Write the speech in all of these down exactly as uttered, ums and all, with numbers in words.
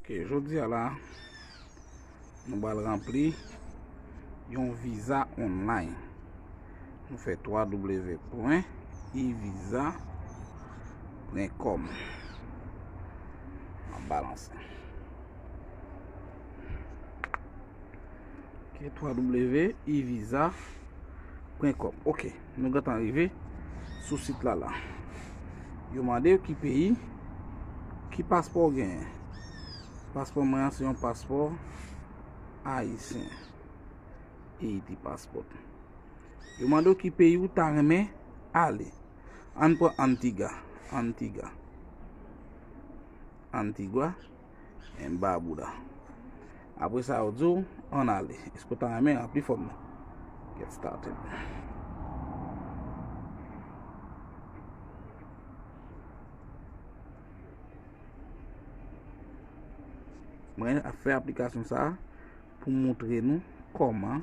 Ok, jodi a la, nou pral ranpli yon viza online. Nou fè w w w pwen ivisa pwen kòm. M ap balanse. Ok, w w w ivisa pwen kòm. Ok, nou gentan rive sou sit la la. Yo mande w ki peyi, ki paspò w genyen. Paspò mwen an se yon paspò ayisyen. Haiti passport. Yo mande w ki peyi w ta renmen ale. Ann pran Antigua. Antigua. Antigua and Barbuda. Apre sa, yo di w, ann ale. Èske w ta renmen ranpli fòm nan? Get started. Mwen ap fè aplikasyon sa a pou montre nou kòman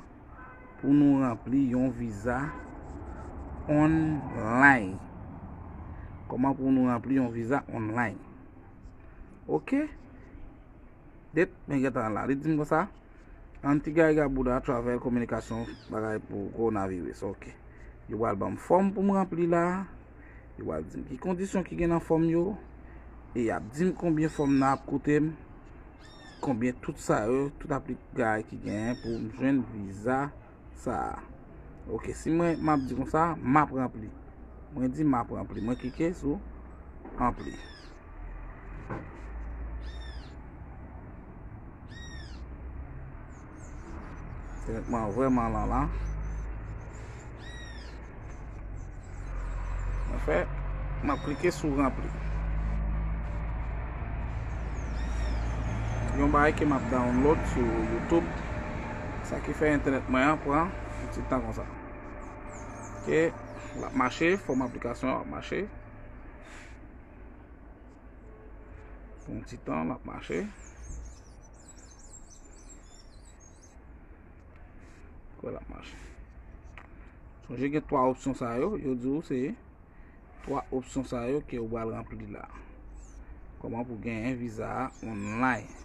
pou nou ranpli yon viza online. Kòman pou nou ranpli yon viza online. Ok? Det, men gentan la. Li di m konsa, Antigua y Barbuda travel kominikasyon bagay pou kowonaviris. Ok. Yo pral ban m fòm pou m ranpli la. Yo pral di m ki kondisyon ki gen nan fòm yo. E y ap di m konbyen fòm nan ap koute m. Konbyen tout sa yo, tout aplik bagay ki genyen pou m jwenn viza sa a. Ok, si mwen, m ap di konsa, m ap ranpli. Mwen di m ap ranpli. Mwen klike sou ranpli. Entènèt mwen vrèman lan la. Mwen fè, m ap klike sou ranpli. Yon bagay ke m ap download sou YouTube. Sa ki fè entènèt mwen an pran yon ti tan konsa. Ok, l ap mache, fòm aplikasyon an ap mache. Pou yon ti tan, l ap mache. Kwè l ap mache. Sonje gen twa opsyon sa yo, yo di w se twa opsyon sa yo ke ou pral ranpli la. Kòman pou genyen viza a online.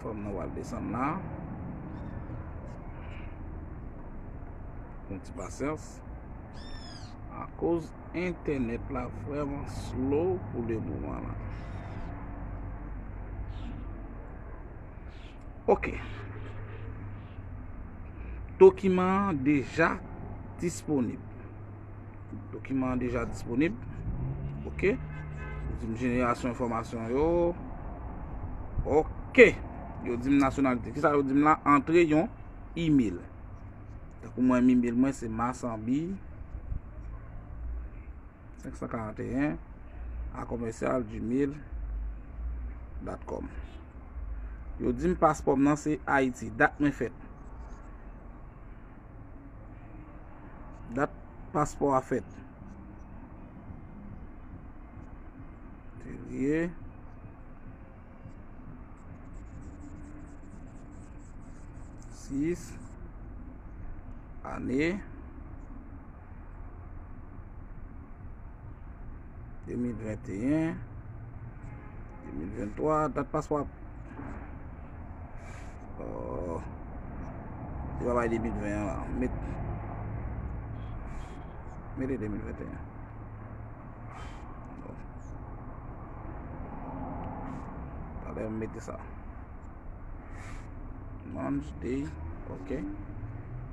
Fòm nan pral desann la. Yon ti pasyans. Akoz entènèt la vrèman slow pou le moman la. Ok. Dokiman an deja disponib. Dokiman an deja disponib. Ok. Yo di m jenerasyon enfòmasyon yo. Ok. Yo di m nasyonalite. Kisa yo di m la? Antre yon email. Tankou mwen, email mwen se masanbi senk san karanteyen a komèsyal gmail dot com. Yo di m paspò m nan se Ayiti. Dat mwen fèt. Dat paspò a fèt. Fevriye. Sis. Ane. De mil venteyen. De mil venntwa. Dat paspò. Oh. Se pa bay de mil ven an la. Met. Mete de mil venteyen. Bon. Talè m mete sa. Monday, ok.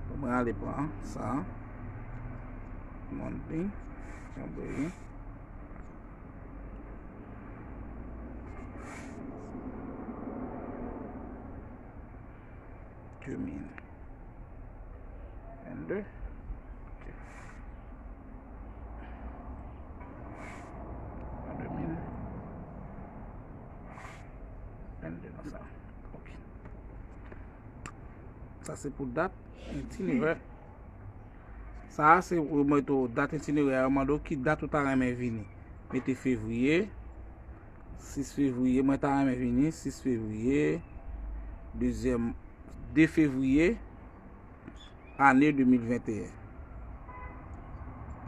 Bon, mwen ale pran sa. Monday, yon peyi. De mil vennde. Ok. An de mil vennde nan sa. Ok. Sa se pou dat itinerè. Sa a se pou mete w dat itinerè a, yo mande w ki dat ou ta renmen vini. Mete fevriye, sis fevriye, mwen ta renmen vini sis fevriye, dezyèm, de fevriye, ane de mil venteyen.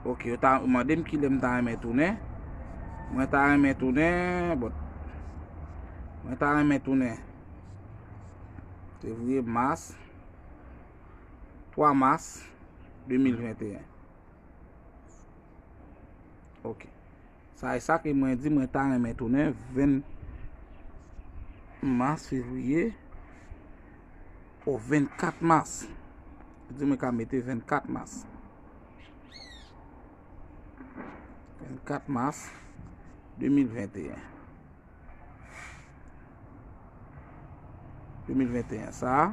Ok, yo ta mande m kilè m ta renmen tounen. Mwen ta renmen tounen, bon, mwen ta renmen tounen fevriye, mas, twa mas de mil venteyen. Ok. Sa e sa ke mwen di, mwen ta renmen tounen venn mas, fevriye, o vennkat mas. Di mwen ka mete vennkat mas. Vennkat mas de mil venteyen. De mil venteyen sa a.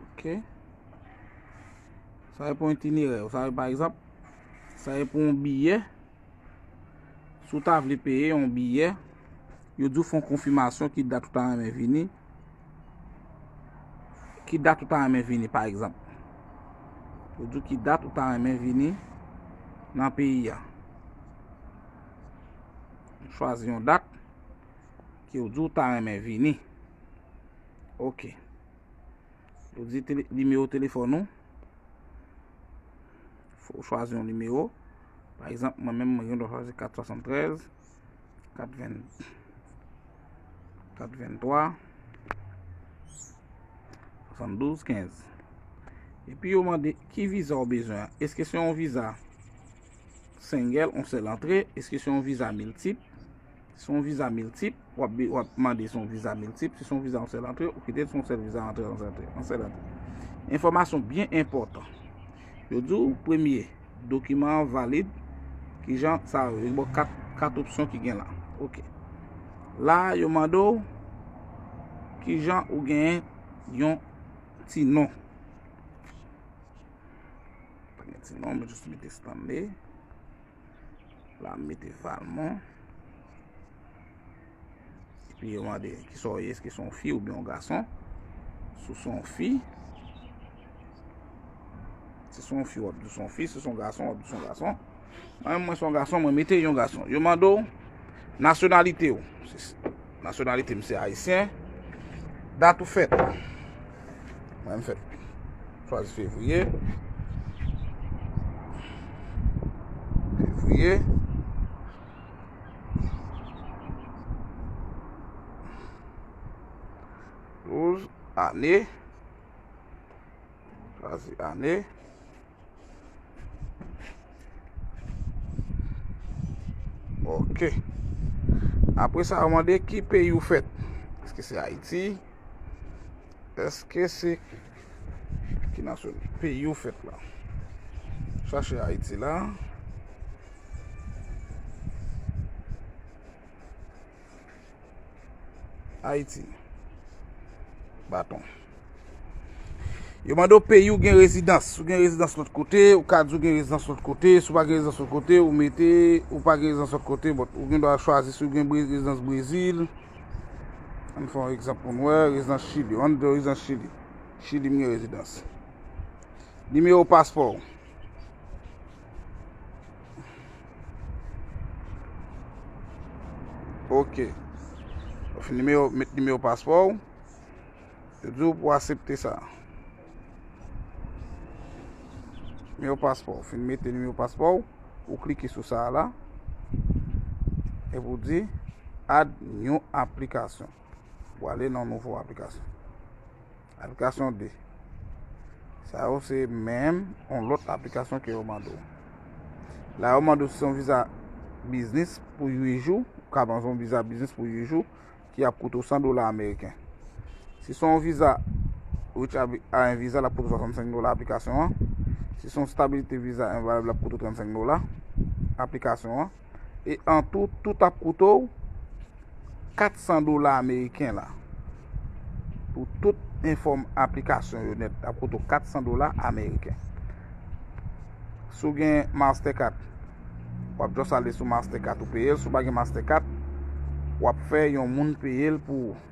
Ok. Sa e pou itinerè. Sa e, pa egzanp, sa e pou yon biyè. Si w ta vle peye yon biyè, yo di w fè yon konfimasyon ki dat ou ta renmen vini. Ki dat ou ta renmen vini, pa egzanp. Yo di w ki dat ou ta renmen vini nan peyi a. Chwazi yon dat ke w di w ta renmen vini. Ok. Ou di tele-, nimewo telefòn ou. Fò w chwazi yon nimewo. Pa egzanp, mwen menm, mwen gen dwa chwazi kat swasanntrèz, kat ven, kat venntwa, swasanndouz, kenz. Epi yo mande ki viza w bezwen an. Èske se yon viza sengèl, yon sèl antre? Èske se yon viza miltip? Si se yon viza miltip, w ap, w ap mande si se yon viza miltip. Si se yon viza yon sèl antre, ou kite si se yon sèl viza antre, yon sèl antre, yon sèl antre. Enfòmasyon byen enpòtan. Yo di w, premye, dokiman an valid. Kijan sa yo? Yo ba w kat, kat opsyon ki gen la. Ok. La, yo mande w kijan ou genyen yon ti non. Pa gen ti non, mwen jis mete Stanley. La, m mete Valmont. Epi yo mande kisa w ye, èske se yon fi oubyen yon gason. Si w se yon fi, si se yon fi, w ap di w se yon fi. Si se yon gason, w ap di w se yon gason. Mwen menm, mwen se yon gason, mwen mete yon gason. Yo mande w nasyonalite w. Se, nasyonalite m se ayisyen. Dat ou fèt. Mwen, m fèt. Chwazi fevriye. Fevriye. Douz, ane. Chwazi ane. Ok. Apre sa, yo mande ki peyi ou fèt. Èske se Ayiti? Èske se ki nasyon, peyi ou fèt la? Chache Ayiti la. Ayiti. Baton. Yo mande w peyi ou gen rezidans. Si w gen rezidans lòt kote, ou ka di w gen rezidans lòt kote. Si w pa gen rezidans lòt kote, ou mete ou pa gen rezidans lòt kote. Bon, ou gen dwa chwazi si w gen bre-, rezidans Brezil. Ann fè yon egzanp pou n wè, rezidans Chili. Ann di w rezidans Chili. Chili m gen rezidans. Nimewo paspò w. Ok. Ou fin nimewo, met nimewo paspò w. Yo di w pou w aksepte sa. Nimewo paspò w. Fin mete nimewo paspò w, ou klike sou sa a la. Epi w di add new application. Ou ale nan nouvo aplikasyon. Aplikasyon de. Sa yo se menm yon lòt aplikasyon ke yo mande w. La yo mande w si se yon viza biznis pou uit jou, ou ka pran yon viza biznis pou uit jou ki ap koute w san dola ameriken. Si se yon viza, Rich Abi-, a yon viza, l ap koute w swasannsenk dola aplikasyon an. Si se yon stabilite viza envalab, l ap koute w trannsenk dola aplikasyon an. E an tou, tout ap koute w kat san dola ameriken la. Pou tout enfòm aplikasyon yo nèt, ap koute w kat san dola ameriken. Si w gen Mastercard, w ap just ale sou Mastercard ou peye l. Si w pa gen Mastercard, w ap fè yon moun peye l pou ou.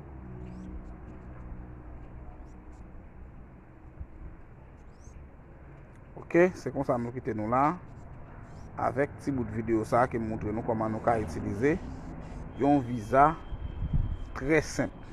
Ok, se konsa nou kite nou la avèk ti bout videyo sa a ke m montre nou kòman nou ka itilize yon viza trè senp.